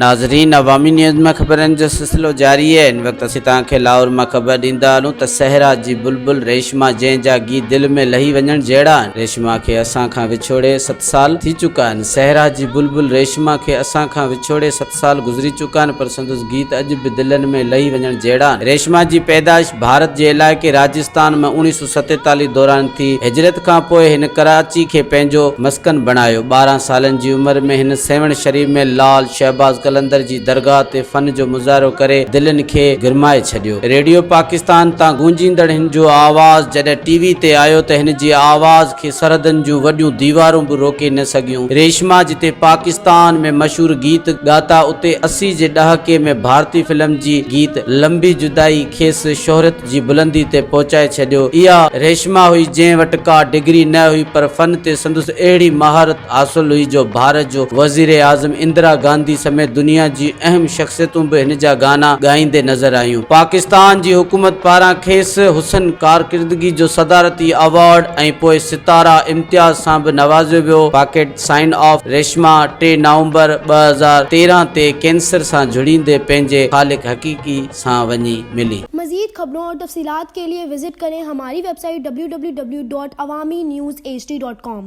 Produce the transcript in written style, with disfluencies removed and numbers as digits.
ناظرين عوامي نيوز مان خبرن جو سلسلو جاري آهي هن وقت اسين توهان کي لاهور مان خبر ڏيندا هلون ته صحرا جي بلبل ريشما جنهن جا گيت دل ۾ لهي وڃڻ جهڙا آهن ريشما کي اسان کان وڇوڙي ست سال ٿي چڪا آهن صحرا جي بلبل ريشما کي اسان کان وڇوڙي ست سال گذري چڪا آهن پر سندس گيت اڄ به دلن ۾ لهي وڃڻ جهڙا آهن ريشما جي پيدائش ڀارت جي علائقي راجستان ۾ 1947 دوران ٿي. هجرت کان پوء هن ڪراچي کي پنهنجو مسڪن بڻايو. 12 سالن جي عمر ۾ هن سيوهڻ شريف ۾ لال شهباز قلندر جي درگاهه تي فن جو مظاهرو ڪري دلين کي گرمائي ڇڏيو. ريڊيو پاڪستان تان گونجيندڙ هن جو آواز جڏهن ٽي وي تي آيو ته هن جي آواز کي سرحدن جون وڏيون ديوارون به روڪي نه سگهيون. ريشما جتي پاڪستان ۾ مشهور گيت ڳاتا اتي 80 جي ڏهاڪي ۾ ڀارتي فلم جي گيت لمبي جدائي کيس شهرت جي بلندي تي پهچائي ڇڏيو. اها ريشما هئي جنهن وٽ ڪا ڊگري نه هئي پر فن تي سندس اهڙي مهارت حاصل هئي جو ڀارت جو وزيراعظم اندرا گانڌي سميت دنيا جي اهم شخصيتون به هن جا گانا ڳائيندي نظر آيون. پاڪستان جي حڪومت پاران کيس حسن ڪارڪردگي جو صدارتي ايوارڊ ۽ پوء ستاره امتياز سان به نوازيو ويو. پاڪيٽ سائن آف ريشما ٽي نومبر 2013 تي ڪينسر سان جهڙيندي پنهنجي خالق حقيقي سان وڃي ملي. مزيد خبرون اور تفصيلات کے لئے وزٽ ڪرين ھماري web site www.awamiNewsHD.com.